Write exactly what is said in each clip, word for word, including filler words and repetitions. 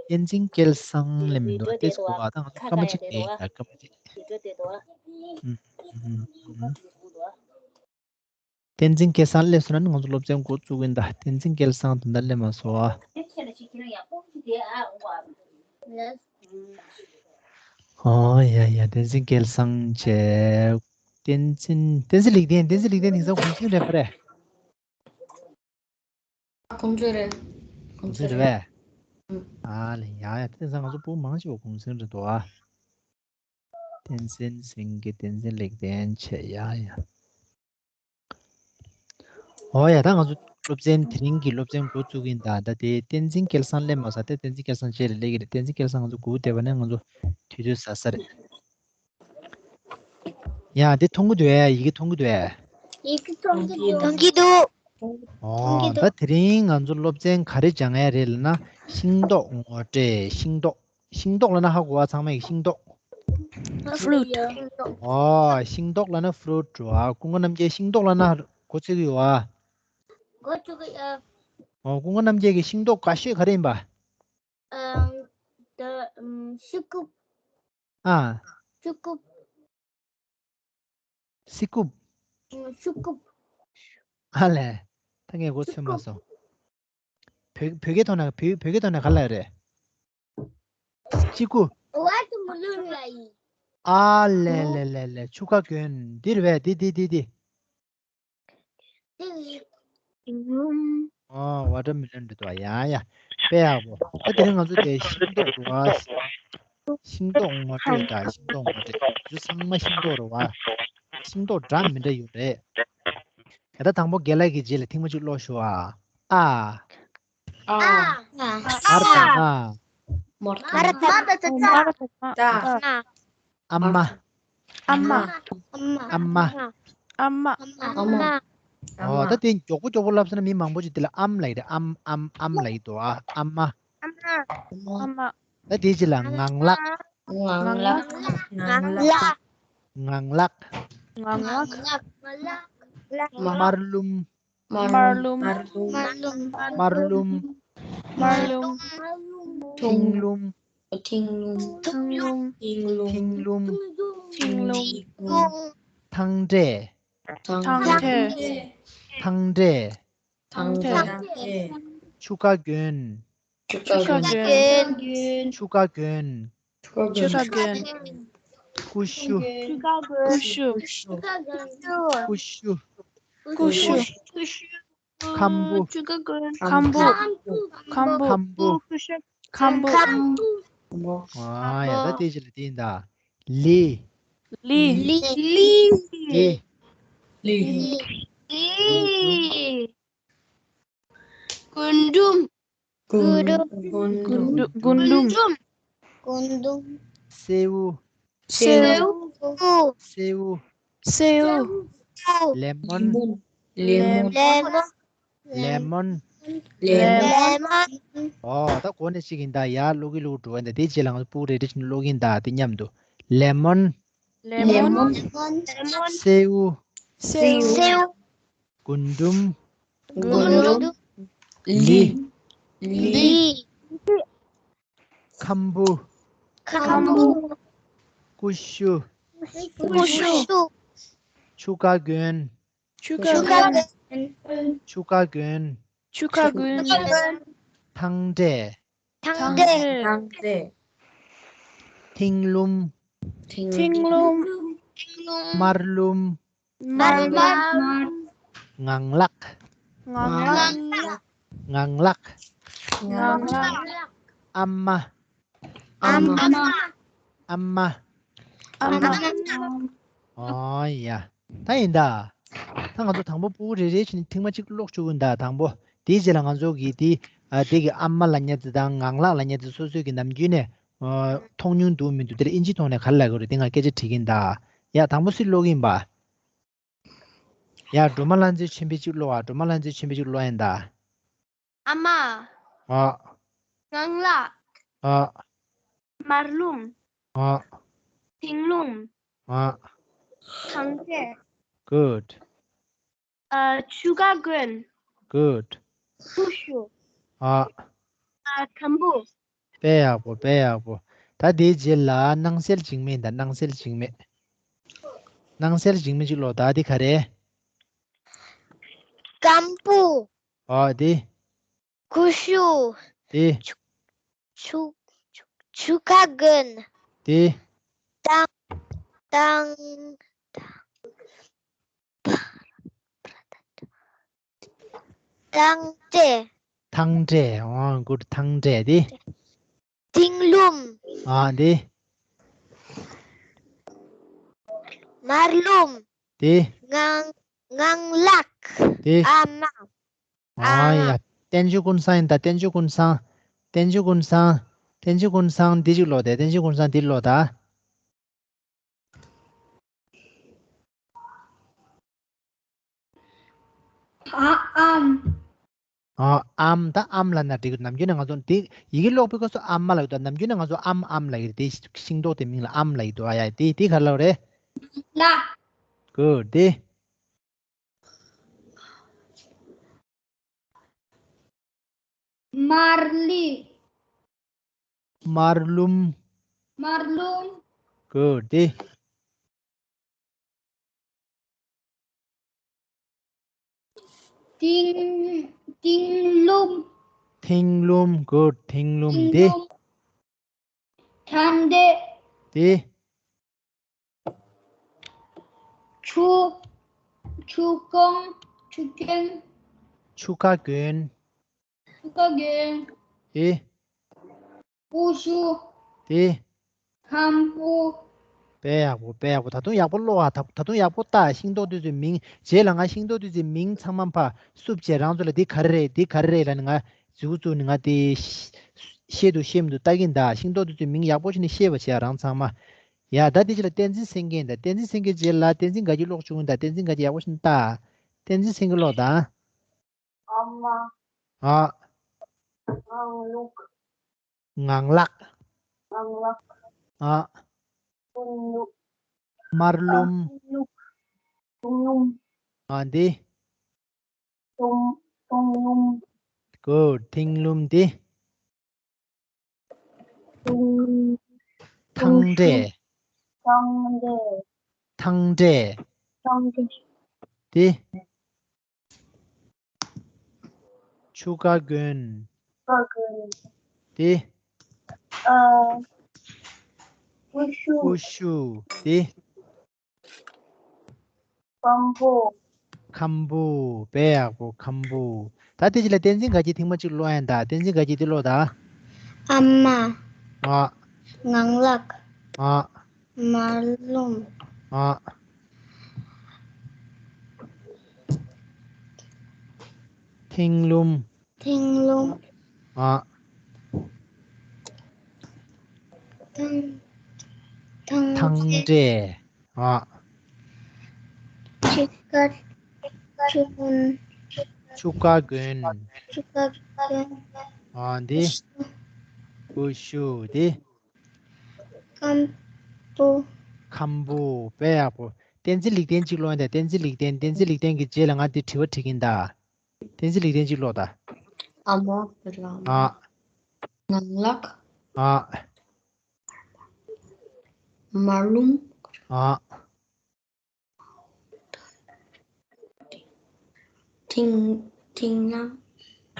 བསྟན་འཛིན་སྐལ་བཟང་སླེབས་མི་འདུག་ལྟས་སུ་གོ་བ་དང་སྐར་མ་གཅིག་བསྡད་ཡིན་ད་སྐར་མ་གཅིག་ཨུམ་ཨུམ་ཨུམ། བསྟན་འཛིན་སྐལ་བཟང་སླེབས་སོང་ན་ནི་ང་ཚོ་སློབ་ཚན་འགོ་བཙུགས་ཀྱི་ཡིན་ད། བསྟན་འཛིན་སྐལ་བཟང་ད་ལྟ་སླེབས་མ་སོང་ཨ། ཨོ་ཡ་ཡ་བསྟན་འཛིན་སྐལ་བཟང་བྱས། བསྟན་འཛིན་བསྟན་འཛིན་ལེགས་ལྡན། བསྟན་འཛིན་ལེགས་ལྡན་དེང་སང་གུང་སེང་རེད་པ་རེད། གུང་སེང་རེད། གུང་སེང་རེད་པས། ཨ་ལེ་ཡ་ཡ་དེང་སང་ང་ཚོ་ཕྲུ་གུ་མང་ཆེ་བ་གུང་སེང་རེད་འདུག་ཨ། བསྟན་འཛིན་སེང་གེ་བསྟན་འཛིན་ལེགས་ལྡན་བྱས་ཡ་ཡ། ཨོ་ཡ་ད་ང་ཚོ་སློབ་ཚན་དེ་རིང་གི་སློབ་ཚན་འགོ་བཙུགས་ཀྱི་ཡིན་ད། ད་དེ་བསྟན་འཛིན་སྐལ་བཟང་སླེབས་མ་སོང་། ད་བསྟན་འཛིན་སྐལ་བཟང་རྗེས་ལ་སླེབས་ཀྱི་རེད། བསྟན་འཛིན་སྐལ་བཟང་ང་ཚོ་སྒུག་བསྡད་པ་ནས་ང་ཚོ་དུས་ཚོད་ཟ་ས་རེད། ཡ་དེ་མཐོང་གི་འདུག་ཨེ། ཡི་གེ་མཐོང་གི་འདུག་ཨེ། ཡི་གེ་མཐོང་གི་འདུག་མཐོང་གི་འདུག་ཨོ་ད་དེ་རིང་ང་ཚོ་སློབ་ཚན་ག་རེ་སྦྱང་ཡ་རེད་ལབ་ན་ཤིང་ཏོག་ངོ་སྤྲོད། ཤིང་ཏོག་ཤིང་ཏོག་ལབ་ན་ཧ་གོ་བ། ཚང་མས་ཤིང་ཏོག Fruit. ཨོ་ཤིང་ཏོག་ལབ་ན་ཕུ་རུ་ཊི་རེད་བ། ཀུན་དགའ་རྣམ་རྒྱལ་ཤིང་ཏོག་ལབ་ན་གོ་ཚོད་ཀྱི་ཡོད་བ། གོ་ཚོད་ཀྱི་ཡོད། ཨོ་ཀུན་དགའ་རྣམ་རྒྱལ་གྱི་ཤིང་ཏོག་དགའ་ཤོས་ག་རེ་ཡིན་པ། ཨམ། ད་ཨམ། ཤི་ཀུབ། ཨ། ཤི་ཀུབ། སི་ཀུབ། ཤུ་ཀུབ། ཨ་ལས། ད་ངས་གོ་ཚོད་མ་སོང་། བོད་བོད་སྐད་ཐོག་ནས་བོད་བོད་སྐད་ཐོག་ནས་ག་ལབ་རེད། ཅི་ཀུ། ཝ་ཊར་མེ་ལོན་ལབ་ཡིན། ཨ་ལས་ལས་ལས་ལས་ཆུ་ཀ་གྱོན་འདི་རེད་པས། འདི་འདི་འདི་འདི། འདི་ཡིན། ཨོ་ཝ་ཊར་མེ་ལོན་འདྲ་འདུག་ཡ་ཡ། དཔེ་ཡག་པོ། ད་དེ་རིང་ང་ཚོ་དེ་ཤིང་ཏོག་འདུག་ཨ། ཤིང་ཏོག་ངོ་སྤྲོད་དང་ཤིང་ཏོག་ངོ་སྤྲོད་ང་ཚོ་ཚང་མ་ཤིང་ཏོག་རེད་བ། ཤིང་ཏོག་འདྲ་མི་འདྲ་ཡོད་རེད། ད་ལྟ་དང་པོ་རྒན་ལགས་ཀྱི་རྗེས་ལ་ཐེངས་མ་གཅིག་ཀློག་ཞུ་ཨ། ཨ། ཨ། ཨ། ཨ། ཨ་མ། ཨ་མ། ཨ་མ། ཨ་མ། ཨ་མ། ཨོ་ད་དེ་མགྱོགས་པོ་མགྱོགས་པོ་ལབ་སོང་ན་མི་མང་པོ་ཅིག་དེ་ལ་ཨམ་ལབ་ཀྱི་རེད། ཨམ་ཨམ་ཨམ་ལབ་ཀྱི་འདུག་ཨ། ཨ་མ། ཨ་མ། ཨ་མ། ད་དེའི་རྗེས་ལ་ངང་ལག་ངང་ལག་ངང་ལག་ངང་ལག་དམར་ལུམ། དམར་ལུམ། དམར་ལུམ། དམར་ལུམ། དམར་ལུམ། མཐིང་ལུམ། མཐིང་ལུམ། མཐིང་ལུམ། མཐིང་ལུམ། མཐིང་ལུམ། ཐང་འབྲས། ཐང་འབྲས། ཐང་འབྲས། ཐང་འབྲས། ཆུ་ཀ་གྱོན། ཆུ་ཀ་གྱོན། ཆུ་ཀ་གྱོན། ཆུ་ཀ་གྱོན། ཆུ་ཀ་གྱོན། ཀུ་ཤུ། ཀུ་ཤུ། ཀུ་ཤུ། ཀུ་ཤུ། ཁམ་བུ། ཁམ་བུ། ཁམ་བུ། ཁམ་བུ། ཨ་ཡ་ད་དེ་ཅི་ལ་དེ་ཡིན་ད། ལི། ལི། ལི། ལི། ལི། རྒུན་འབྲུམ། རྒུན་འབྲུམ། རྒུན་འབྲུམ། རྒུན་འབྲུམ། སེའུ། སེའུ། སེའུ། སེའུ། ལེ་མོན། ལེ་མོན། ལེ་མོན། ལེ་མོན། ཨོ་ད་གོ་ནས་ཅིག་ཡིན་ད། ཡར་ཀློག་གི་ཀློག་འགྲོ་བ་འདི་དེའི་རྗེས་ལ་ང་ཚོ་ཕྲུ་གུ་རེ་རེ་བཞིན་ཀློག་གི་ཡིན་ད། དེ་མཉམ་དུ། ལེ་མོན། ལེ་མོན། སེའུ། སེའུ། རྒུན་འབྲུམ། རྒུན་འབྲུམ། ལི། ལི། ཁམ་བུ། ཁམ་བུ། ཀུ་ཤུ། ཀུ་ཤུ། ཆུ་ཀ་གྱོན། ཆུ་ཀ་གྱོན། ཆུ་ཀ་གྱོན། ཆུ་ཀ་གྱོན། ཐང་འབྲས། ཐང་འབྲས། ཐང་འབྲས། མཐིང་ལུམ། མཐིང་ལུམ། དམར་ལུམ། དམར་ལུམ། ངང་ལག་ངང་ལག་ངང་ལག་ངང་ལག་ཨ་མ། ཨ་མ། ཨ་མ། ཨ་མ། ཨ་ཡ། ད་ཡིན་ད། ད་ང་ཚོ་དང་པོ་ཕྲུ་གུ་རེ་རེ་བཞིན་ཐེངས་མ་གཅིག་ཀློག་བཅུག་གི་ཡིན་ད། དང་པོ་དེའི་རྗེས་ལ་ང་ཚོ་གིས་དེ་ཨ་དེ་གི་ཨ་མ་ལབ་མཁན་དེ་དང་ངང་ལག་ལབ་མཁན་དེ་སོ་སོའི་གི་ནམ་རྒྱུན་ནས་ཨ་མཐོང་མྱོང་འདུག་མི་འདུག་དེ་ལ་ཨིན་ཇི་ཐོག་ནས་ག་རེ་ལབ་དགོས་རེད། དེ་ང་སྐད་ཆ་དྲིས་ཀྱི་ཡིན་ད། ཡ་དང་པོ་སུས་ཀློག་གི་ཡིན་པ། ཡ་སྒྲོལ་མ་ལྷ་མཛེས་ཆོས་འཕེལ་གཅིག་ཀློག་ཨ། སྒྲོལ་མ་ལྷ་མཛེས་ཆོས་འཕེལ་གཅིག་ཀློག་ཡིན་ད། ཨ་མ། ཨ། ངང་ལག་ཨ། དམར་ལུམ། ཨ། མཐིང་ལུམ། ཨ། ཐང་འབྲས། Good. ཨ། ཆུ་ཀ་གྱོན། Good. ཀུ་ཤུ། ཨ། ཨ། ཁམ་བུ། དཔེ་ཡག་པོ། དཔེ་ཡག་པོ། ད་དེའི་རྗེས་ལ་སྣང་གསལ་འཇིགས་མེད་དང་། སྣང་གསལ་འཇིགས་མེད། སྣང་གསལ་འཇིགས་མེད་ཅིག་ཀློག་ད། འདི་ག་རེ། སྐམ་པོ། ཨོ་དེ། ཀུ་ཤུ། དེ། ཆུ་ཆུ་ཆུ་ཁ་གོན། དེ། ཏང་ཏང་ཏང་ཏྲེ། ཐང་ཏྲེ། ཨོ་གུཌ། ཐང་ཏྲེ་དེ། ཐིང་ལུམ། ཨ་དེ། མར་ལུམ། དེ། ངང་ངང་ལག་དེ། ཨ་མ། ཨ་ཡ། བསྟན་ཆོས་ཀུན་བཟང་ཡིན་ད། བསྟན་ཆོས་ཀུན་བཟང་། བསྟན་ཆོས་ཀུན་བཟང་། བསྟན་ཆོས་ཀུན་བཟང་འདི་ཅིག་ཀློག་དེ། བསྟན་ཆོས་ཀུན་བཟང་འདི་ཀློག་ད། ཨ་ཨམ། ཨ་ཨམ། ད་ཨམ་ལབ་ན་འགྲིག་ནམ་རྒྱུན་ནས་ང་ཚོ་འདི་ཡི་གེ་ཀློག་པའི་སྐབས་སུ་ཨ་མ་ལབ་ཡོད་ད། ནམ་རྒྱུན་ནས་ང་ཚོ་ཨམ་ཨམ་ལབ་ཡོད་རེད། དེ་ཤིང་ཏོག་དེ་མིང་ལ་ཨམ་ལབ་ཡོད་དོ། ཨ་ཡ། དེ་དེ་ག་རེ་ལབ་རེད། ལ། གུཌ། དེ། མར་ལི། མར་ལུམ། མར་ལུམ། གུཌ། དེ། ཐིང་ཐིང་ལུམ། ཐིང་ལུམ། གུཌ། ཐིང་ལུམ། ཐིང་དེ། ལུམ། ཐང་དེ། དེ། ཆུ། ཆུ་ཀོང་། ཆུ་ཀོན། ཆུ་ཁ་གོན། ཆུ་ཁ་གོན། དེ། ཀུ་ཤུ། དེ། ཁམ་བུ། དཔེ་ཡག་པོ། དཔེ་ཡག་པོ། ད་དུང་ཡག་པོ་ཀློག་ཨ། ད་ད་དུང་ཡག་པོ་ལྟ། ཤིང་ཏོག་དེ་ཚོའི་མིང་། རྗེས་ལ་ང་ཤིང་ཏོག་དེ་ཚོའི་མིང་ཚང་མ་ཕར་བསུབ་བྱས་རང་ཚོ་ལ་འདི་ག་རེ་རེད། འདི་ག་རེ་རེད་ལབ་ནས་ང་མཛུབ་བཙུགས་ནས་ང་དེ་ཤེས་འདུག་ཤེས་མི་འདུག་ལྟ་གིན་ད། ཤིང་ཏོག་དེ་ཚོའི་མིང་ཡག་པོ་བྱས་ནས་ཤེས་པ་བྱས་རང་ཚང་མ། ཡ། ད་དེ་རྗེས་ལ་བསྟན་འཛིན་སེང་གེ་ད། བསྟན་འཛིན་སེང་གེ་རྗེས་ལ་བསྟན་འཛིན་དགའ་སྐྱིད་ཀློག་བྱུང་ད། བསྟན་འཛིན་དགའ་སྐྱིད་ཀློག་ད། ཨ་མ། ཨ། ངང་ལུག་ངང་ལག་ངང་ལག་ཨ། ཐུང་ལུག་མར་ལུམ། ཐུང་ལུག་ཐུང་ལུམ། ཨ་འདི། ཐུང་ཐུང་ལུམ། གུཌ། ཐིང་ལུམ་འདི། ཐང་ཏྲེ། ཐང་ཏྲེ། ཐང་ཏྲེ། ཐང་ཏྲེ། དེ། ཆུ་ཁ་གོན། ཁ་གོན། དེ། ཨ། ཀུ་ཤུ། ཀུ་ཤུ། དེ། ཁམ་བུ། ཁམ་བུ། དཔེ་ཡག་པོ། ཁམ་བུ། ད་དེ་རྗེས་ལ་བསྟན་འཛིན་དགའ་སྐྱིད་ཐེངས་མ་གཅིག་ཀློག་ཡ་ད། བསྟན་འཛིན་དགའ་སྐྱིད་འདི་ཀློག་ད། ཨ་མ། ཨ། ངང་ལག་ཨ། མར་ལུམ། ཨ། ཐིང་ལུམ། ཐིང་ལུམ། ཨ། ཐང་ཐང་ཐང་ཏྲེ། ཨ། ཆུ་ཁ་ཆུ་གོན། ཆུ་ཁ་གོན། ཆུ་ཁ་གོན། ཨ་འདི། ཀུ་ཤུ་འདི། ཁམ་བུ། ཁམ་བུ། དཔེ་ཡག་པོ། བསྟན་འཛིན་ལེགས་ལྡན་གཅིག་ཀློག་ཡིན་ད། བསྟན་འཛིན་ལེགས་ལྡན། བསྟན་འཛིན་ལེགས་ལྡན་གྱི་རྗེས་ལ་ང་འདི་དྲི་བ་དྲི་གིན་ད། བསྟན་འཛིན་ལེགས་ལྡན་གཅིག་ཀློག་ད། ཨ་མ། ཨ། ངང་ལག་ཨ། མར་ལུམ། ཨ། ཐིང་ཐིང་ལམ།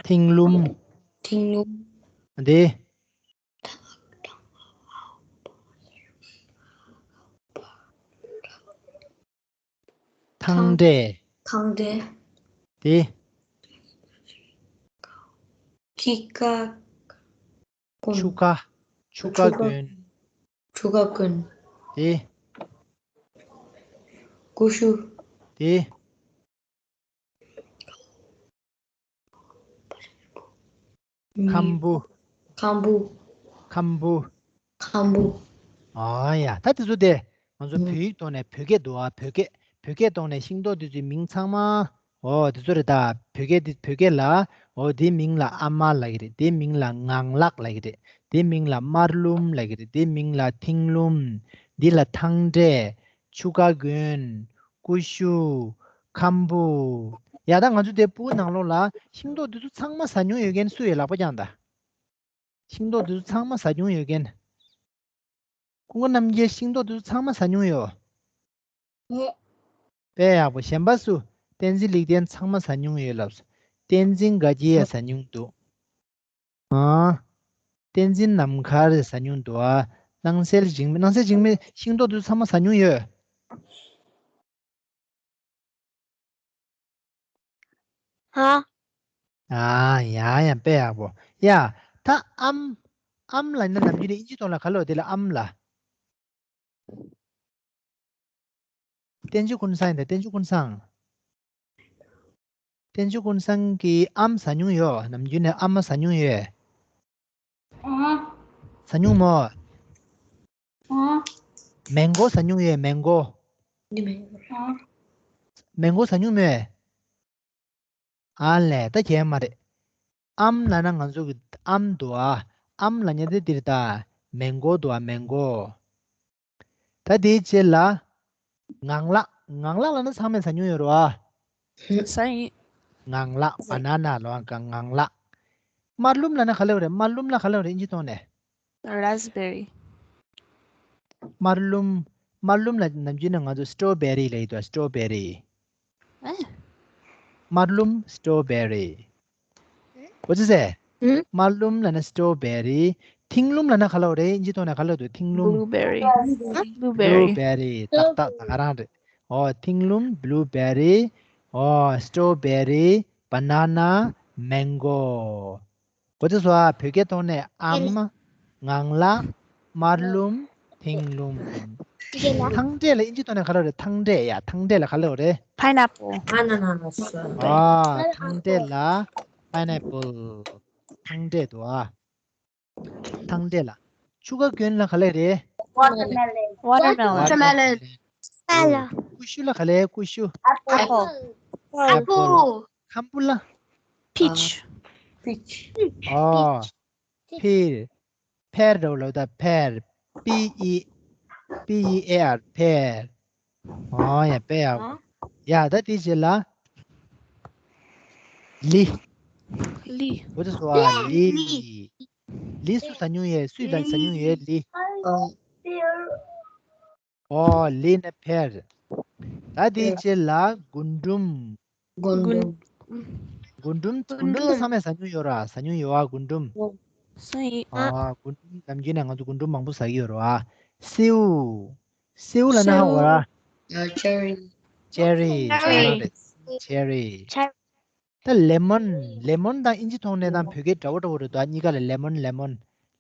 ཐིང་ལུམ། ཐིང་ལུམ། འདི། ཐང་ཏྲེ། ཐང་ཏྲེ། དེ། ཁི་ཀ་ཀུན། ཆུ་ཀ་ཆུ་ཀ་ཀུན། ཆུ་ཀ་ཀུན། དེ། ཀུ་ཤུ། དེ། ཁམ་བུ། ཁམ་བུ། ཁམ་བུ། ཁམ་བུ། ཨ་ཡ། ད་དེ་ཚོ་དེ་ང་ཚོ་བོད་ཡིག་ཐོག་ནས། བོད་སྐད་འདུག་ཨ། བོད་སྐད། བོད་སྐད་ཐོག་ནས་ཤིང་ཏོག་དེ་ཚོའི་མིང་ཚང་མ། ཨོ་དེ་ཚོ་རེད་ད། བོད་སྐད་དེ། བོད་སྐད་ལ། ཨོ་དེའི་མིང་ལ་ཨ་མ་ལབ་ཀྱི་རེད། དེའི་མིང་ལ་ངང་ལག་ལབ་ཀྱི་རེད། དེའི་མིང་ལ་མར་ལུམ་ལབ་ཀྱི་རེད། དེའི་མིང་ལ་ཐིང་ལུམ། འདི་ལ་ཐང་ཏྲེ། ཆུ་ཀ་གོན། ཀུ་ཤུ། ཁམ་བུ། ཡ། ད་ང་ཚོ་དེ་སྤུ་གུ་ནང་ལོགས་ལ་ཤིང་ཏོག་འདི་ཚོ་ཚང་མ་ཟ་མྱོང་ཡོད་མཁན་སུ་ཡོད། ལག་པ་བརྐྱངས་ད། ཤིང་ཏོག་དེ་ཚོ་ཚང་མ་ཟ་མྱོང་ཡོད་མཁན། ཀུན་དགའ་རྣམ་རྒྱལ་ཤིང་ཏོག་དེ་ཚོ་ཚང་མ་ཟ་མྱོང་ཡོད། དཔེ་ཡག་པོ། གཞན་པ་སུ། བསྟན་འཛིན་ལེགས་ལྡན་ཚང་མ་ཟ་མྱོང་ཡོད་ལབ་སོང་། བསྟན་འཛིན་དགའ་སྐྱིད་ཡང་ཟ་མྱོང་འདུག་ཨ། བསྟན་འཛིན་ནམ་མཁར་ཟ་མྱོང་འདུག་ཨ། སྣང་གསལ་འཇིགས་མེད། སྣང་གསལ་འཇིགས་མེད་ཤིང་ཏོག་དེ་ཚོ་ཚང་མ་ཟ་མྱོང་ཡོད། ཧ། ཨ། ཡ་ཡ། དཔེ་ཡག་པོ། ཡ། ད་ཨམ། ཨམ་ལབ་ན་ནམ་རྒྱུན་ནས་ཨིན་ཇི་ཐོག་ལ་ག་ལབ་དེ་ལ་ཨམ་ལབ། བསྟན་ཆོས་ཀུན་བཟང་ཡིན་ད། བསྟན་ཆོས་ཀུན་བཟང་། བསྟན་ཆོས་ཀུན་བཟང་གིས་ཨམ་ཟ་མྱོང་ཡོད། ནམ་རྒྱུན་ནས་ཨ་མ་ཟ་མྱོང་ཡོད། ཨ། ཟ་མྱོང་མོ། ཨ། མེང་གོ་ཟ་མྱོང་ཡོད། མེང་གོ། ཨ། མེང་གོ་ཟ་མྱོང་མེད། ཨ་ལས། ད་གས་མ་རེད། ཨམ་ལབ་ན་ང་ཚོ་གི་ཨམ་འདུག་ཨ། ཨམ་ལབ་མཁན་དེ་འདིར་ད། མེང་གོ་འདུག་ཨ། མེང་གོ། ད་དེའི་རྗེས་ལ། ངང་ལག་ངང་ལག་ལབ་ན་ཚང་མས་ཟ་མྱོང་ཡོད་རེད་བ། ཟ་ཡིན། ངང་ལག banana ལབ་ཀྱི་ངང་ལག་དམར་ལུམ་ལབ་ན་ག་ལབ་རེད། དམར་ལུམ་ལ་ག་ལབ་རེད། ཨིན་ཇི་ཐོག་ནས། Raspberry. དམར་ལུམ། དམར་ལུམ་ལ་ནམ་རྒྱུན་ནས་ང་ཚོ་strawberry ལབ་ཡོད་དོ། strawberry. ཨེ། དམར་ལུམ་strawberry. གོ་ཚོད་ཟེར། ཨུ། དམར་ལུམ་ལབ་ན་strawberry. མཐིང་ལུམ་ལབ་ན་ག་ལབ་རེད། ཨིན་ཇི་ཐོག་ནས་ག་ལབ་འདུག་མཐིང་ལུམ། Blueberry. Blueberry. Blueberry. ཏག་ཏག་ད་ག་རང་རེད། ཨོ། མཐིང་ལུམ། blueberry. ཨོ། strawberry. banana. mango. གོ་ཚོད་སོང་ཨ། བོད་སྐད་ཐོག་ནས་ཨམ། ངང་ལག་དམར་ལུམ། མཐིང་ལུམ། ཐང་འབྲས་ལ་ཨིན་ཇི་ཐོག་ནས་ག་ལབ་རེད། ཐང་འབྲས་ཡ། ཐང་འབྲས་ལ་ག་ལབ་རེད། Pineapple. Ananas. ཨ། ཐང་འབྲས་ལ་pineapple. ཐང་འབྲས་འདུག་ཨ། ཐང་འབྲས་ལ། ཆུ་ཀ་གོན་ལ་ག་ལབ་རེད། Watermelon. Watermelon. Watermelon. ཀུ་ཤུ་ལ་ག་ལབ། ཀུ་ཤུ། Apple. Apple. ཁམ་བུ་ལ། Peach. Peach. ཨོ། pear. pear འདྲ་བོ་ལབ་ད། pear. P E P E A R. pear. ཨོ་ཡ། དཔེ་ཡག་པོ། ཡ། ད་དེའི་རྗེས་ལ། ལི། ལི། གོ་ཚོད་སོང་ཨ། ལི། ལི། ལི་སུ་ཟ་མྱོང་ཡོད། སུས་ད་ཟ་མྱོང་ཡོད་ལི། ཨོ། ལི་ནི་pear. ད་དེའི་རྗེས་ལ་རྒུན་འབྲུམ། རྒུན། རྒུན་འབྲུམ། རྒུན་འབྲུམ་དེ་ཚང་མས་ཟ་མྱོང་ཡོད་ར། ཟ་མྱོང་ཡོད་ཨ། རྒུན་འབྲུམ། ཟ་ཡིན། ཨ། རྒུན་འབྲུམ་ནམ་རྒྱུན་ནས་ང་ཚོ་རྒུན་འབྲུམ་མང་པོ་ཟ་གི་ཡོད་ར་ཨ། སེའུ། སེའུ་ལབ་ན་ཧ་གོ་ར། ཨ། cherry. cherry. cherry. ཆ་རང་རེད། cherry. ཆ། ད་lemon. lemon དང་ཨིན་ཇི་ཐོག་ནས་དང་བོད་སྐད་འདྲ་བོ་འདྲ་བོ་རེད་དོ། གཉིས་ཀ་ལ་lemon. lemon.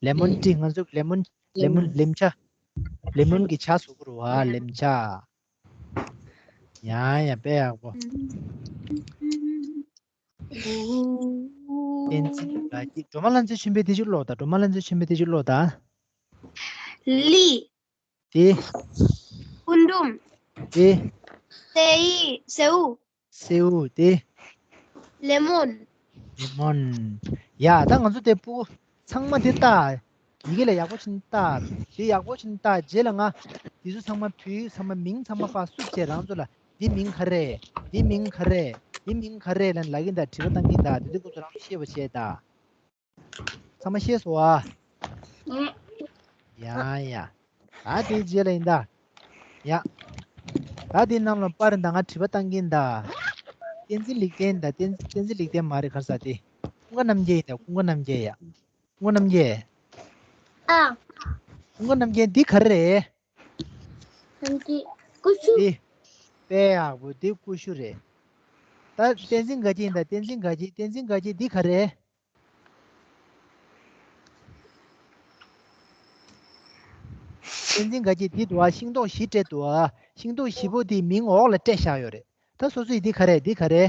lemon tea. ང་ཚོ་lemon. lemon. ལེམ་ཇ། lemon གི་ཇ་བཟོ་གི་རེད་བ། ལེམ་ཇ། ཡ་ཡ། དཔེ་ཡག་པོ། བསྟན་འཛིན་དགའ་སྐྱིད། སྒྲོལ་མ་ལྷ་མཛེས་ཆོས་འཕེལ་དེ་ཅིག་ཀློག་དང་། སྒྲོལ་མ་ལྷ་མཛེས་ཆོས་འཕེལ་དེ་ཅིག་ཀློག་དང་། ལི། དེ། རྒུན་འབྲུམ། དེ། སེའུ། སེའུ། སེའུ། དེ། lemon. lemon. ཡ། ད་ང་ཚོ་དེ་ཕྲུ་གུ་ཚང་མ་དེ་ལྟ། ཡི་གེ་ལ་ཡག་པོ་བྱས་ནས་ལྟ། དེ་ཡག་པོ་བྱས་ནས་ལྟ། རྗེས་ལ་ང་དེ་ཚོ་ཚང་མ་བུ་ཚང་མ་མིང་ཚང་མ་ཕར་བསུབ་བྱས། རང་ཚོ་ལ་འདི་མིང་ག་རེ། འདི་མིང་ག་རེ། འདི་མིང་ག་རེ་ལབ་ནས་ལབ་ཀྱིན་གདའ། དྲི་བ་བཏང་གིན་གདའ། དེ་ཚོའི་སྐབས་སུ་རང་ཚོ་ཤེས་པ་བྱས་གདའ། ཚང་མ་ཤེས་སོང་ཨ། ཡ་ཡ། ད་དེའི་རྗེས་ལ་ཡིན་ད། ཡ། ད་དེའི་ནང་ལ་པར་ད་ང་དྲི་བ་བཏང་གིན་གདའ། བསྟན་འཛིན་ལེགས་ལྡན་ད། བསྟན་བསྟན་འཛིན་ལེགས་ལྡན་མ་རེད། ག་རེ་ཟེར་དེ། ཀུན་དགའ་རྣམ་རྒྱལ་ཡིན་ད། ཀུན་དགའ་རྣམ་རྒྱལ་ཡ། ཀུན་དགའ་རྣམ་རྒྱལ། ཨ། ཀུན་དགའ་རྣམ་རྒྱལ། འདི་ག་རེ་རེད། འདི་ཀུ་ཤུ། འདི། དཔེ་ཡག་པོ། འདི་ཀུ་ཤུ་རེད། ད་བསྟན་འཛིན་དགའ་སྐྱིད་ཡིན་ད། བསྟན་འཛིན་དགའ་སྐྱིད། བསྟན་འཛིན་དགའ་སྐྱིད། འདི་ག་རེ། བསྟན་འཛིན་དགའ་སྐྱིད། འདི་འདུག་ཨ། ཤིང་ཏོག་བཞི་སྤྲད་འདུག་ཨ། ཤིང་ཏོག་བཞི་པོ་དེའི་མིང་འོག་ལ་སྤྲད་བཞག་ཡོད་རེད། ད་སོ་སོས་འདི་ག་རེ། འདི་ག་རེ།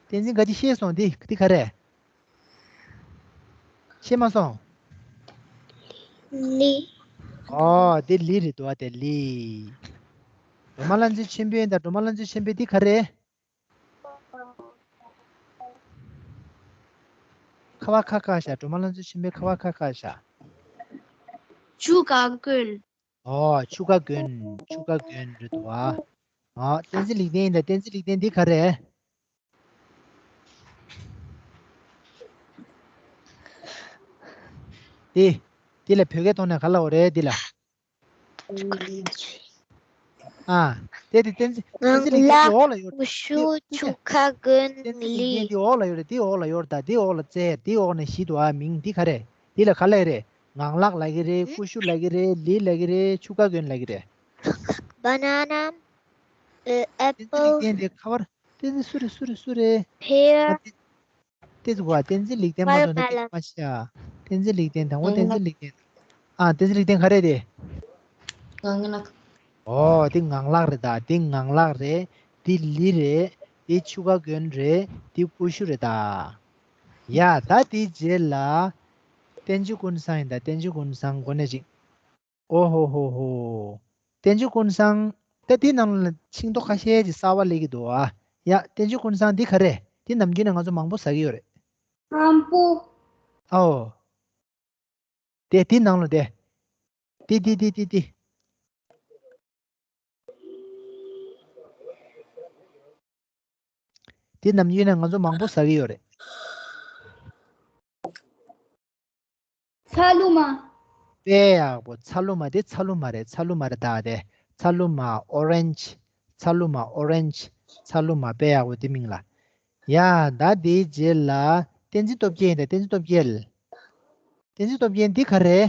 བསྟན་འཛིན་དགའ་སྐྱིད་ཤེས་སོང་། འདི་འདི་ག་རེ། ཤེས་མ་སོང་། ལི། ཨོ། འདི་ལི་རེད་འདུག་ཨ། དེ་ལི། སྒྲོལ་མ་ལྷ་མཛེས་ཆོས་འཕེལ་ཡིན་ད། སྒྲོལ་མ་ལྷ་མཛེས་ཆོས་འཕེལ། འདི་ག་རེ། ཁ་བ་ཁ་ཁ་བཞག་སྒྲོལ་མ་ལྷ་མཛེས་ཆོས་འཕེལ་ཁ་བ་ཁ་ཁ་བཞག་ཆུ་ཀ་གོན། ཨོ། ཆུ་ཀ་གོན། ཆུ་ཀ་གོན་རེད་འདུག་ཨ། ཨོ། བསྟན་འཛིན་ལེགས་ལྡན་ཡིན་ད། བསྟན་འཛིན་ལེགས་ལྡན། འདི་ག་རེ། དེ། དེ་ལ་བོད་སྐད་ཐོག་ནས་ག་ལབ་དགོས་རེད་དེ་ལ། ཨ། དེ་དེ་བསྟན་འཛིན། བསྟན་འཛིན་ལེགས་ལྡན་དེ་འོག་ལ་ཡོད་རེད། ཆུ་ཁ་གོན་ལི། དེ་འོག་ལ་ཡོད་རེད། དེ་འོག་ལ་ཡོད་རེད། ད་དེ་འོག་ལ་བཙལ། དེ་འོག་ནས་བཞི་འདུག་ཨ། མིང་དེ་ག་རེད། དེ་ལ་ག་ལབ་རེད། ངང་ལག་ལབ་ཀྱི་རེད། ཀུ་ཤུ་ལབ་ཀྱི་རེད། ལི་ལབ་ཀྱི་རེད། ཆུ་ཁ་གོན་ལབ་ཀྱི་རེད། Banana, uh, apple, བསྟན་འཛིན་ལེགས་ལྡན་དེ་ཁ་པར། བསྟན་འཛིན་སུ་རེད། སུ་རེད། སུ་རེད། Pear, ཨ། དེ། དེ་ཟེར་བ། བསྟན་འཛིན་ལེགས་ལྡན་མ་གཏོགས་ནི་མ་ཤེས་ཨ། བསྟན་འཛིན་ལེགས་ལྡན། དང་པོ་བསྟན་འཛིན་ལེགས་ལྡན། ཨ། བསྟན་འཛིན་ལེགས་ལྡན་ག་རེ་རེད། ངང་ལག་ཨོ། དེ་ངང་ལག་རེད་ད། དེ་ངང་ལག་རེད། དེ་ལི་རེད། དེ་ཆུ་ཁ་གོན་རེད། དེ་ཀུ་ཤུ་རེད་ད། ཡ། ད་དེའི་རྗེས་ལ། བསྟན་ཆོས་ཀུན་བཟང་ཡིན་ད། བསྟན་ཆོས་ཀུན་བཟང་གོ་ནས་ཅིག་ཨོ་ཧོ་ཧོ་ཧོ། བསྟན་ཆོས་ཀུན་བཟང་། ད་དེའི་ནང་ལ་ཤིང་ཏོག་ཁ་ཤས་ཀྱི་གསར་པ་སླེབས་ཀྱི་འདུག་ཨ། ཡ། བསྟན་ཆོས་ཀུན་བཟང་འདི་ག་རེ། འདི་ནམ་རྒྱུན་ནས་ང་ཚོ་མང་པོ་ཟ་གི་ཡོད་རེད། ཁམ་བུ། ཨོ། དེ་དེའི་ནང་ལ་དེ། དེ་དེ་དེ་དེ་དེ། དེ་ནམ་རྒྱུན་ནས་ང་ཚོ་མང་པོ་ཟ་གི་ཡོད་རེད། ཚ་ལུ་མ། དཔེ་ཡག་པོ། ཚ་ལུ་མ། དེ་ཚ་ལུ་མ་རེད། ཚ་ལུ་མ་རེད་ད། དེ་ཚ་ལུ་མ། ཨོ་རེན་ཇི། ཚ་ལུ་མ། ཨོ་རེན་ཇི། ཚ་ལུ་མ། དཔེ་ཡག་པོ། དེ་མིང་ལ། ཡ། ད་དེའི་རྗེས་ལ་བསྟན་འཛིན་སྟོབས་རྒྱལ་ཡིན་ད། བསྟན་འཛིན་སྟོབས་རྒྱལ། བསྟན་འཛིན་སྟོབས་རྒྱལ་འདི་ག་རེ།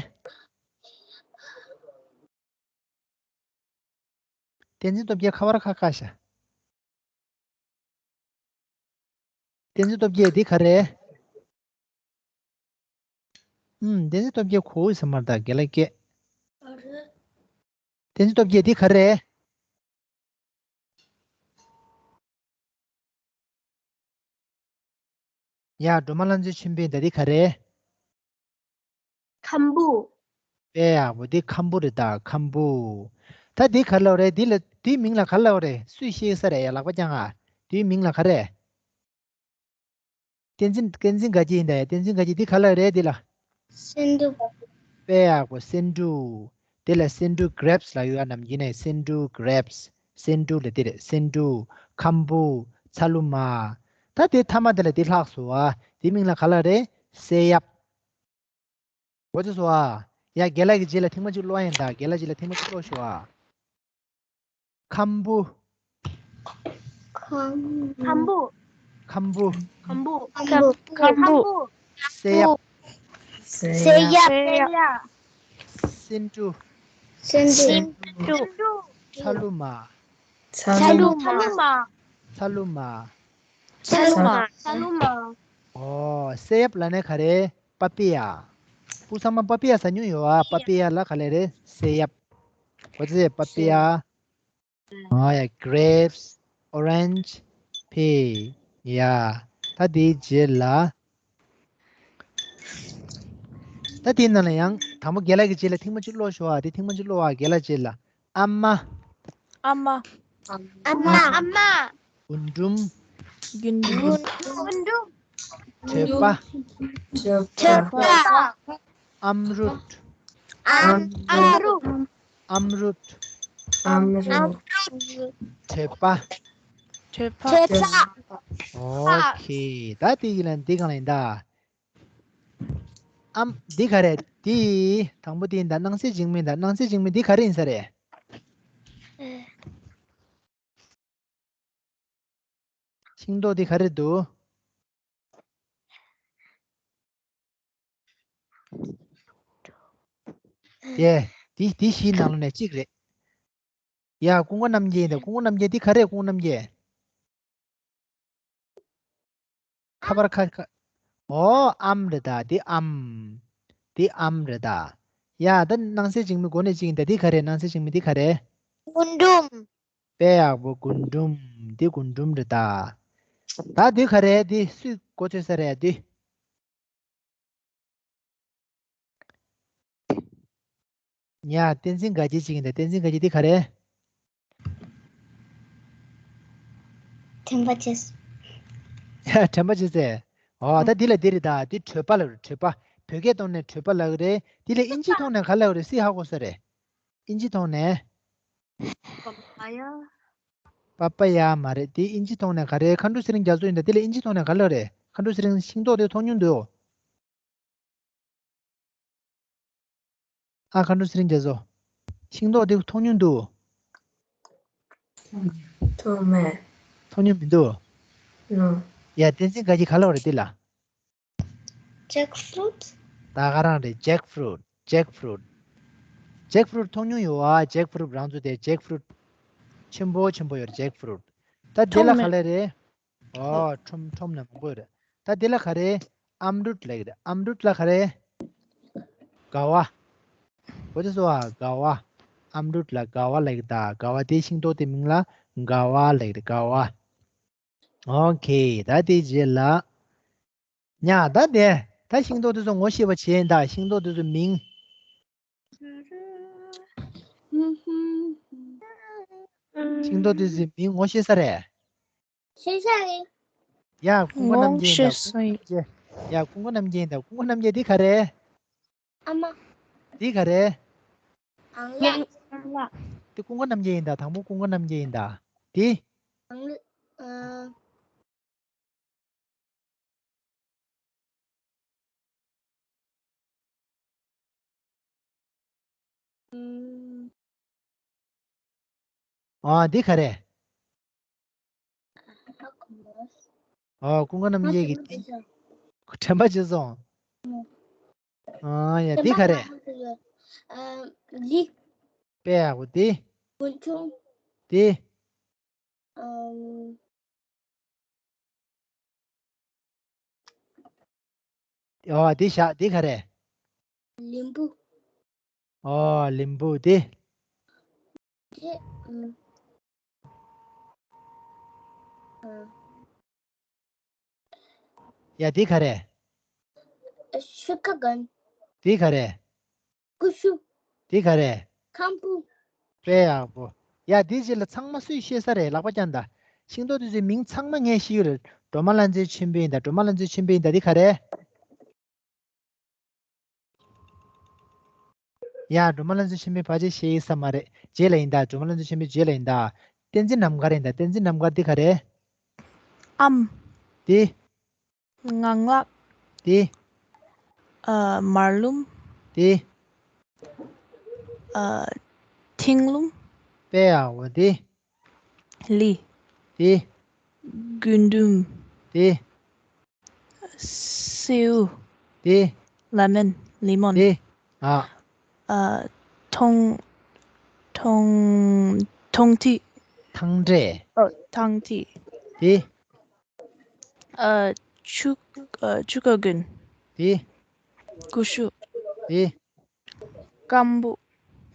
བསྟན་འཛིན་སྟོབས་རྒྱལ་ཁ་པར་ཁ་ཁ་ཤ། བསྟན་འཛིན་སྟོབས་རྒྱལ་འདི་ག་རེ། ཨུམ། བསྟན་འཛིན་སྟོབས་རྒྱལ་གོ་བོ་ཟེར་མར་ད་རྒན་ལགས་སྐད། བསྟན་འཛིན་སྟོབས་རྒྱལ་འདི་ག་རེ། ཡ། སྒྲོལ་མ་ལྷ་མཛེས་ཆོས་འཕེལ་ད་འདི་ག་རེ། ཁམ་བུ། དཔེ་ཡག་པོ། འདི་ཁམ་བུ་རེད་ད། ཁམ་བུ། ད་འདི་ག་ལབ་རེད། འདི་ལ་འདིའི་མིང་ལ་ག་ལབ་རེད། སུས་ཤེས་ས་རེད། ཡ། ལག་པ་བརྐྱངས་ཨ། འདིའི་མིང་ལ་ག་རེ། བསྟན་འཛིན། བསྟན་འཛིན་དགའ་སྐྱིད་ཡིན་ད། ཡ། བསྟན་འཛིན་དགའ་སྐྱིད། འདི་ག་ལབ་རེད་འདི་ལ། སེ་འབྲུ། དཔེ་ཡག་པོ། སེ་འབྲུ། དེ་ལ་སེ་འབྲུ། གྷི་རེབ་སི་ལབ་ཡོད་ཨ། ནམ་རྒྱུན་ནས་སེ་འབྲུ། གྷི་རེབ་སི། སེ་འབྲུ་ལ་དེ་རེད། སེ་འབྲུ། ཁམ་བུ། ཚ་ལུ་མ། ད་དེ་མཐའ་མ་དེ་ལ་དེ་ལྷག་སོང་ཨ། དེ་མིང་ལ་ག་ལབ་རེད། སེ་ཡབ། གོ་ཚོད་སོང་ཨ། ཡ། རྒན་ལགས་ཀྱི་རྗེས་ལ་ཐེངས་མ་གཅིག་ཀློག་ཡིན་ད། རྒན་ལགས་རྗེས་ལ་ཐེངས་མ་གཅིག་ཀློག་ཤོག་ཨ། ཁམ་བུ། ཁམ་བུ། ཁམ་བུ། ཁམ་བུ། ཁམ་བུ། སེ་ཡབ། སེ་ཡབ། སེ་ཡབ། སེ་འབྲུ། སེ་འབྲུ། ཚ་ལུ་མ། ཚ་ལུ་མ། ཚ་ལུ་མ། ཚ་ལུ་མ། ཚ་ལུ་མ། ཨོ། སེ་ཡབ་ལབ་ན་ག་རེ། པ་པི་ཡ། སྐུ་ཚང་མ་པ་པི་ཡ་ཟ་མྱོང་ཡོད་ཨ། པ་པི་ཡ་ལ་ག་ལབ་རེད། སེ་ཡབ། གོ་ཚོད། པ་པི་ཡ། ཨ་ཡ། གྷི་རེབ་སི། ཨོ་རེན་ཇི། པི་ཡ། ད་དེའི་རྗེས་ལ། ད་དེའི་ནང་ལ་ཡང་དང་པོ་རྒན་ལགས་ཀྱི་རྗེས་ལ་ཐེངས་མ་གཅིག་ཀློག་ཤོག་ཨ། དེ་ཐེངས་མ་གཅིག་ཀློག་ཨ། རྒན་ལགས་རྗེས་ལ། ཨ་མ། ཨ་མ། ཨ་མ། ཨ་མ། རྒུན་འབྲུམ། རྒུན་འབྲུམ། རྒུན་འབྲུམ། གྲོད་པ། གྲོད་པ། ཨམ་རུད། ཨམ་རུད། ཨམ་རུད། ཨམ་རུད། གྲོད་པ། གྲོད་པ། ཨོ་ཁེ། ད་དེ་ཡིན་ན་འདི་གང་ལ་ཡིན་ད། ཨམ། འདི་ག་རེ། འདི། དང་པོ་དེ་ཡིན་ད། སྣང་གསལ་འཇིགས་མེད་ད། སྣང་གསལ་འཇིགས་མེད་འདི་ག་རེ་ཡིན་ས་རེད། ཤིང་ཏོག་འདི་ག་རེ་འདུག། དེ། འདི་འདི་བཞིའི་ནང་ལོགས་ནས་གཅིག་རེད། ཡ། ཀུན་དགའ་རྣམ་རྒྱལ་ཡིན་ད། ཀུན་དགའ་རྣམ་རྒྱལ་འདི་ག་རེ། ཀུན་དགའ་རྣམ་རྒྱལ། ཁ་པར་ཁ་ཁ། ཨོ། ཨམ་རེད་ད། འདི་ཨམ། འདི་ཨམ་རེད་ད། ཡ། ད་སྣང་གསལ་འཇིགས་མེད་གོ་གནས་གཅིག་ཡིན་ད། འདི་ག་རེ། སྣང་གསལ་འཇིགས་མེད་འདི་ག་རེ། རྒུན་འབྲུམ། དཔེ་ཡག་པོ། རྒུན་འབྲུམ། འདི་རྒུན་འབྲུམ་རེད་ད། ད་འདི་ག་རེ། འདི་སུས་གོ་ཚོད་ས་རེད་འདི། ཡ། བསྟན་འཛིན་དགའ་སྐྱིད་ཅིག་ཡིན་ད། བསྟན་འཛིན་དགའ་སྐྱིད་འདི་ག་རེ། དྲན་པ་བརྗེད། ཡ། དྲན་པ་བརྗེད་ཚེ། ཨོ། ད་འདི་ལ་འདི་རེད་ད། འདི་གྲོད་པ་ལ་རེད། གྲོད་པ། བོད་སྐད་ཐོག་ནས་གྲོད་པ་ལབ་ཀྱི་རེད། འདི་ལ་ཨིན་ཇི་ཐོག་ནས་ག་ལབ་རེད། སུས་ཧ་གོ་ས་རེད། ཨིན་ཇི་ཐོག་ནས། པ་པ་ཡ། པ་པ་ཡ་མ་རེད། དེ་ཨིན་ཇི་ཐོག་ནས་ག་རེ། མཁའ་འགྲོ་ཚེ་རིང་རྒྱ་མཚོ་ཡིན་ད། དེ་ལ་ཨིན་ཇི་ཐོག་ནས་ག་ལབ་རེད། མཁའ་འགྲོ་ཚེ་རིང་ཤིང་ཏོག་དེ་མཐོང་མྱོང་འདུག། ཨ། མཁའ་འགྲོ་ཚེ་རིང་རྒྱ་མཚོ། ཤིང་ཏོག་དེ་མཐོང་མྱོང་འདུག་མཐོང་མེད། མཐོང་མྱོང་མི་འདུག་ནོ། ཡ། བསྟན་འཛིན་དགའ་སྐྱིད་ག་ལ་བ་རེད་འདི་ལ། Jackfruit། ད་ག་རང་རེད། Jackfruit། Jackfruit། Jackfruit མཐོང་མྱོང་ཡོད་ཨ། Jackfruit རང་ཚོ་དེ་Jackfruit ཆེན་པོ་ཆེན་པོ་ཡོད་རེད། Jackfruit། ད་དེ་ལ་ག་ལ་རེད། ཨོ། ཁྲོམ་ཁྲོམ་ནས་མང་པོ་ཡོད་རེད། ད་དེ་ལ་ག་རེད། ཨམ་རུད་ལབ་ཀྱི་རེད། ཨམ་རུད་ལ་ག་རེད། དགའ་བ། གོ་ཚོད་སོང་ཨ། དགའ་བ། ཨམ་རུད་ལ་དགའ་བ་ལབ་ཀྱི། ད་དགའ་བ་དེ་ཤིང་ཏོག་དེ་མིང་ལ་དགའ་བ་ལབ་ཀྱི་རེད། དགའ་བ། ཨོ་ཁེ། ད་དེ་རྗེས་ལ། ཉ། ད་དེ། ད་ཤིང་ཏོག་དེ་ཚོ་ངོ་ཤེས་པ་བྱས་ཡིན། ད་ཤིང་ཏོག་དེ་ཚོ་མིང་། ཤིང་ཏོག་དེ་ཚོའི་མིང་ངོ་ཤེས་ས་རེད། ཤེས་ས་རེད། ཡ། ཀུན་དགའ་རྣམ་རྒྱལ་ཡིན་ད། ཀུན་དགའ་རྣམ་རྒྱལ། ཡ། ཀུན་དགའ་རྣམ་རྒྱལ་ཡིན་ད། ཀུན་དགའ་རྣམ་རྒྱལ་འདི་ག་རེད། ཨ་མ། འདི་ག་རེད། ཨང་ལགས། ཨང་ལགས། འདི་ཀུན་དགའ་རྣམ་རྒྱལ་ཡིན་ད། དང་པོ་ཀུན་དགའ་རྣམ་རྒྱལ་ཡིན་ད། འདི། ཨང་ལགས། ཨ། ཨ། འདི་ག་རེད། ཨ། ཀུན་དགའ་རྣམ་རྒྱལ་གྱི་དྲན་པ་བརྗེད་སོང་། ཨ་ཡ། འདི་ག་རེད། ལི། དཔེ་ཡག་པོ། འདི། འདི། ཨོ། འདི་བཞག་འདི་ག་རེད། ལིམ་བུ། ཨོ། ལིམ་བུ། འདི། ཡ། འདི་ག་རེད། ཤུ་གར་ཀན། འདི་ག་རེད། ཀུ་ཤུ། འདི་ག་རེད། ཁམ་བུ། དཔེ་ཡག་པོ། ཡ། འདི་རྗེས་ལ་ཚང་མ་སུས་ཤེས་ས་རེད། ལག་པ་བརྐྱངས་དང་། ཤིང་ཏོག་དེ་ཚོའི་མིང་ཚང་མ་ངས་ཤེས་ཀྱི་རེད། སྒྲོལ་མ་ལྷ་མཛེས་ཆོས་འཕེལ་ཡིན་ད། སྒྲོལ་མ་ལྷ་མཛེས་ཆོས་འཕེལ་ཡིན་ད། འདི་ག་རེད། ཡ། སྒྲོལ་མ་ལྷ་མཛེས་ཆོས་འཕེལ་ཕལ་ཆེར་ཤེས་ས་མ་རེད། རྗེས་ལ་ཡིན་ད། སྒྲོལ་མ་ལྷ་མཛེས་ཆོས་འཕེལ་རྗེས་ལ་ཡིན་ད། བསྟན་འཛིན་རྣམ་དཀར་ཡིན་ད། བསྟན་འཛིན་རྣམ་དཀར། འདི་ག་རེད། ཨམ། འདི། ངང་ལག། འདི། ཨ། མར་ལུམ། འདི། ཨ། མཐིང་ལུམ། དཔེ་ཡག་པོ། འདི། ལི། འདི། རྒུན་འབྲུམ། འདི། སེའུ། འདི། ལེ་མོན། ལེ་མོན། འདི། ཨ། ཨ། ཐང་། ཐང་། ཐང་ཐིག། ཐང་འབྲས། ཨོ། ཐང་ཐིག། འདི། ཨ། ཆུ། ཨ། ཆུ་ཀར་ཀན། འདི། ཀུ་ཤུ། འདི། ཁམ་བུ།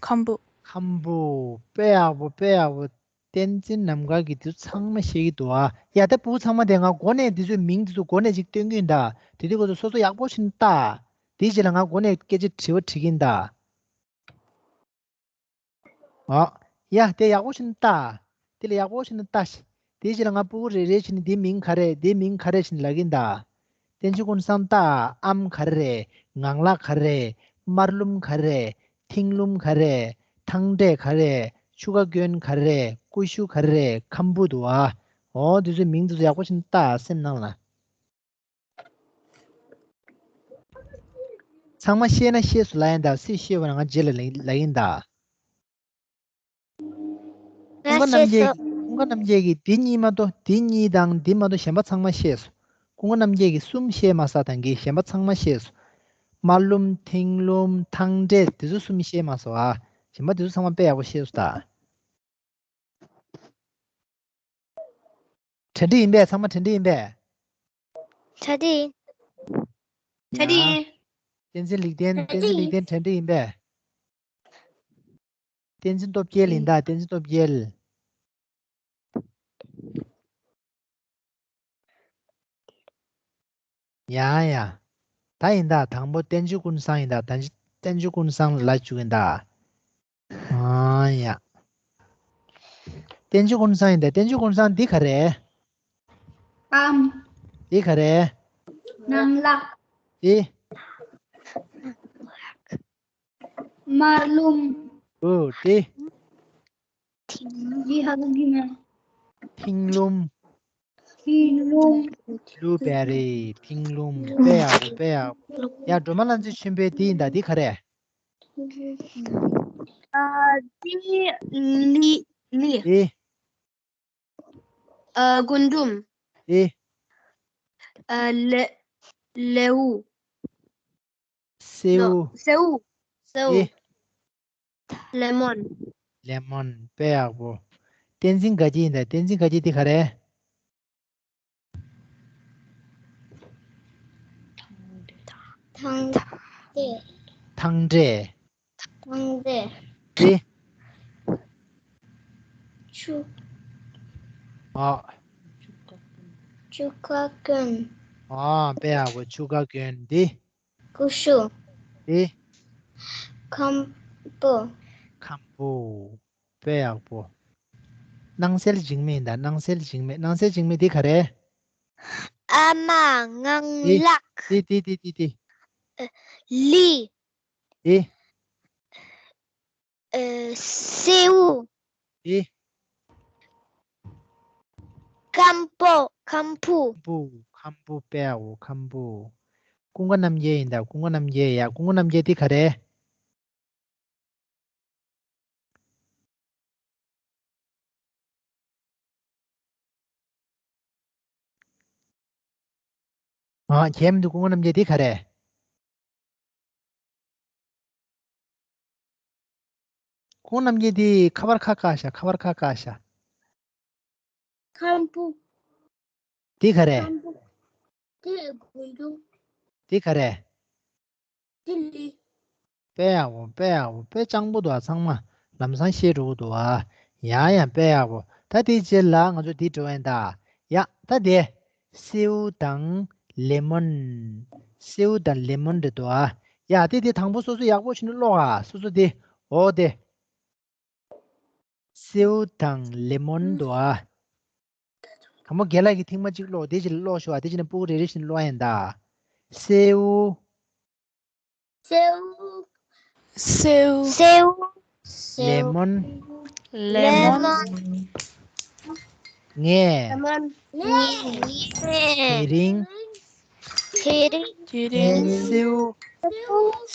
ཁམ་བུ། ཁམ་བུ། དཔེ་ཡག་པོ། དཔེ་ཡག་པོ། བསྟན་འཛིན་རྣམ་དཀར་གྱིས་འདི་ཚོ་ཚང་མ་ཤེས་ཀྱི་འདུག་ཨ། ཡ། ད་བུ་ཚང་མ་དེ་ང་འགོ་ནས་འདི་ཚོའི་མིང་འདི་ཚོ་འགོ་ནས་ཅིག་སྟོན་གྱི་ཡིན་ད། དེ་དུས་སྐབས་སུ་སོ་སོ་ཡག་པོ་ཞིག་ལྟ། དེའི་རྗེས་ལ་ང་འགོ་ནས་སྐད་ཆ་དྲི་བ་དྲི་གི་ཡིན་ད། ཨོ། ཡ། དེ་ཡག་པོ་ཞིག་ལྟ། དེ་ལ་ཡག་པོ་ཞིག་ལྟ་ཞིག་དེའི་རྗེས་ལ་ང་སྤུ་གུ་རེ་རེ་བྱས་ནས་འདི་མིང་ག་རེ། འདི་མིང་ག་རེ་ཞིག་ལབ་ཀྱི་ཡིན་ད། བསྟན་འཛིན་ཀུན་བཟང་ལྟ། ཨམ་ག་རེ་རེད། ངང་ལག་ག་རེ་རེད། མར་ལུམ་ག་རེ་རེད། མཐིང་ལུམ་ག་རེ་རེད། ཐང་འབྲས་ག་རེ་རེད། ཆུ་ཀར་ཀན་ག་རེ་རེད། ཀུ་ཤུ་ག་རེ་རེད། ཁམ་བུ་འདུག་ཨ། ཨོ། འདི་ཚོའི་མིང་འདི་ཚོ་ཡག་པོ་ཞིག་ལྟ། སེམས་ནང་ལ། ཚང་མ་ཤེས་ན་ཤེས་སོང་ལབ་ཡིན་ད། སུས་ཤེས་པ་ན་ང་རྗེས་ལ་ལབ་ཡིན་ད། ཀུན་དགའ་རྣམ་རྒྱལ་གྱིས། ཀུན་དགའ་རྣམ་རྒྱལ་གྱིས་འདི་གཉིས་མ་གཏོགས། འདི་གཉིས་དང་འདི་མ་གཏོགས་གཞན་པ་ཚང་མ་ཤེས་སོང་། ཀུན་དགའ་རྣམ་རྒྱལ་གྱིས་གསུམ་ཤེས་མ་སོང་། ད་གིན་གཞན་པ་ཚང་མ་ཤེས་སོང་། མར་ལུམ། མཐིང་ལུམ། ཐང་འབྲས། འདི་ཚོ་གསུམ་ཤེས་མ་སོང་ཨ། གཞན་པ་འདི་ཚོ་ཚང་མ་དཔེ་ཡག་པོ་ཤེས་སོང་ད། གྲ་སྒྲིག་ཡིན་པས། ཚང་མ་གྲ་སྒྲིག་ཡིན་པས། གྲ་སྒྲིག་ཡིན། གྲ་སྒྲིག་ཡིན། བསྟན་འཛིན་ལེགས་ལྡན། བསྟན་འཛིན་ལེགས་ལྡན་གྲ་སྒྲིག་ཡིན་པས། བསྟན་འཛིན་སྟོབས་རྒྱལ་ཡིན་ད། བསྟན་འཛིན་སྟོབས་རྒྱལ། ཡ་ཡ། ད་ཡིན་ད། དང་པོ་བསྟན་འཛིན་ཀུན་བཟང་ཡིན་ད། ད་བསྟན་འཛིན་ཀུན་བཟང་ལབ་བཅུག་ཡིན་ད། ཨ་ཡ། བསྟན་འཛིན་ཀུན་བཟང་ཡིན་ད། བསྟན་འཛིན་ཀུན་བཟང་འདི་ག་རེ། ཨམ། འདི་ག་རེ། ངང་ལག། འདི། མར་ལུམ། འོ་དེ། འདི་ཧ་གོ་གི་མེད། མཐིང་ལུམ། མཐིང་ལུམ། བླུ་བེ་རི། མཐིང་ལུམ། དཔེ་ཡག་པོ། དཔེ་ཡག་པོ། ཡ། སྒྲོལ་མ་ལྷ་མཛེས་ཆོས་འཕེལ་འདི་ཡིན་ད། འདི་ག་རེ། ཨ་ཏི་ལི་ལི། ཏི། ཨ་རྒུན་འབྲུམ། ཏི། ཨ་ལེ་ལེའུ། སེའུ། སེའུ། སེའུ། ཏི། ལེ་མོན། ལེ་མོན། དཔེ་ཡག་པོ། བསྟན་འཛིན་དགའ་སྐྱིད་ཡིན་ད། བསྟན་འཛིན་དགའ་སྐྱིད་འདི་ག་རེད། ཐང་ཏེ། ཐང་ཏེ། ཐང་ཏེ། ཏེ། ཆུ། ཨ། ཆུ་ཀ་ཀོན། ཨ། དཔེ་ཡག་པོ། ཆུ་ཀ་ཀོན། འདི། ཀུ་ཤུ། ཏེ། ཁམ་བུ། ཁམ་བུ། དཔེ་ཡག་པོ། སྣང་གསལ་འཇིགས་མེད་ཡིན་ད། སྣང་གསལ་འཇིགས་མེད། སྣང་གསལ་འཇིགས་མེད་འདི་ག་རེད། ཨ་མ་ངང་ཏི། ལག་ཏི་ཏི་ཏི་ཏི་ཏི། ལི། ཏི། ཨ་སེའུ། ཏི། ཁམ་བུ། ཁམ་བུ། ཁམ་བུ། ཁམ་བུ། དཔེ་ཡག་པོ། ཁམ་བུ། ཀུན་དགའ་རྣམ་རྒྱལ་ཡིན་ད། ཀུན་དགའ་རྣམ་རྒྱལ། ཡ། ཀུན་དགའ་རྣམ་རྒྱལ་འདི་ག་རེད། ཨ། མཁྱེན་མི་འདུག་ཀུན་དགའ་རྣམ་རྒྱལ་འདི་ག་རེད། ཀུན་དགའ་རྣམ་རྒྱལ་འདི་ཁ་པར་ཁ་བཀག་ཤག་ཁ་པར་ཁ་བཀག་ཤག་ཁམ་བུ། འདི་ག་རེད། ཁམ་བུ། འདི་རྒུན་འབྲུམ། འདི་ག་རེད། ཏི་ལི། དཔེ་ཡག་པོ། དཔེ་ཡག་པོ། དཔེ་སྤྱང་པོ་འདུག་ཨ། ཚང་མ་ལམ་སང་ཤེས་འགྲོ་གི་འདུག་ཨ། ཡང་ཡང་དཔེ་ཡག་པོ། ད་དེའི་རྗེས་ལ་ང་ཚོ་འདི་འགྲོ་ཡིན་ད། ཡ། ད་དེ། སེའུ་དང་ལེ་མོན། སེའུ་དང་ལེ་མོན་རེད་འདུག་ཨ། ཡ། དེ་དེ་དང་པོ་སོ་སོ་ཡག་པོ་བྱས་ནས་ཀློག་ཨ། སོ་སོ་དེ། འོ་དེ། སེའུ་དང་ལེ་མོན་འདུག་ཨ། དང་པོ་རྒན་ལགས་ཀྱིས་ཐེངས་མ་གཅིག་ཀློག་དེ་རྗེས་ལ་ཀློག་ཤོག་ཨ། དེ་རྗེས་ནས་སྤུ་གུ་རེ་རེ་བཞིན་ཀློག་ཡིན་ད། སེའུ། སེའུ། སེའུ། སེའུ། ལེ་མོན། ལེ་མོན། ངས། ལེ་མོན། ངས། དེ་རིང་། དེ་རིང་། དེ་རིང་། སེའུ།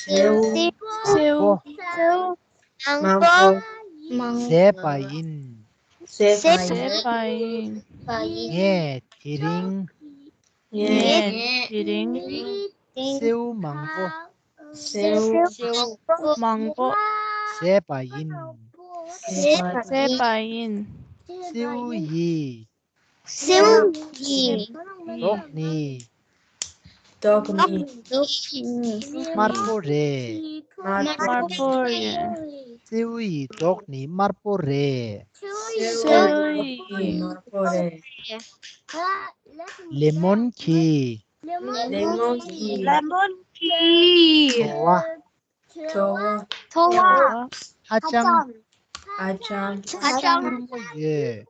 སེའུ། སེའུ། སེའུ། མང་པོ། མང་པོ། བཟས་པ་ཡིན། བཟས་པ་ཡིན། ངས་དེ་རིང་། ངས་དེ་རིང་། སེའུ་མང་པོ། སེའུ་མང་པོ། བཟས་པ་ཡིན། བཟས་པ་ཡིན། སེའུ་ཡི། སེའུ་ཡི། མདོག་ནི། མདོག་ནི། དམར་པོ་རེད། དམར་པོ་རེད། སེའུ་ཡི་མདོག་ནི་དམར་པོ་རེད། སེའུ་ཡི། ལེ་མོན་གྱི། ལེ་མོན་གྱི། ལེ་མོན་གྱི། བྲོ་བ། བྲོ་བ། བྲོ་བ། ཧ་ཅང་། ཧ་ཅང་། ཧ་ཅང་། སྐྱུར་མོ་ཡོད།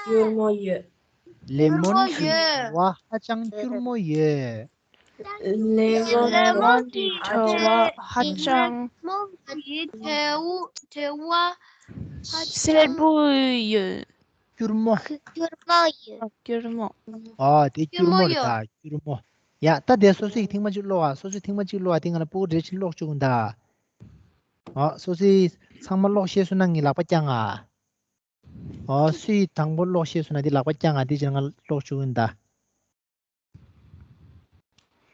སྐྱུར་མོ་ཡོད། ལེ་མོན་གྱི་བྲོ་བ་ཧ་ཅང་སྐྱུར་མོ་ཡོད། ལེ་མོན་གྱི་བྲོ་བ་ཧ་ཅང་། ལེ་མོན་གྱི་བྲོ་བ་ཧ་ཅང་། སེར་པོ་ཡོད། སྐྱུར་མོ། སྐྱུར་མོ་ཡོད། སྐྱུར་མོ། ཨ། དེ་སྐྱུར་མོ་རེད་ད། སྐྱུར་མོ། ཡ། ད་དེ་སོ་སོ་ཡིས་ཐེངས་མ་གཅིག་ཀློག་ཨ། སོ་སོས་ཐེངས་མ་གཅིག་ཀློག་ཨ། དེ་ང་ལ་སྤུ་གུ་རེ་བཞིན་ཀློག་བཅུག་ད། ཨ། སོ་སོས་ཚང་མ་ཀློག་ཤེས་སོང་ན་ངས་ལག་པ་བརྐྱང་ཨ། ཨ། སུས་དང་པོ་ཀློག་ཤེས་སོང་ན་དེ་ལག་པ་བརྐྱང་ཨ། དེ་རྗེས་ང་ཀློག་བཅུག་ཡིན་ད།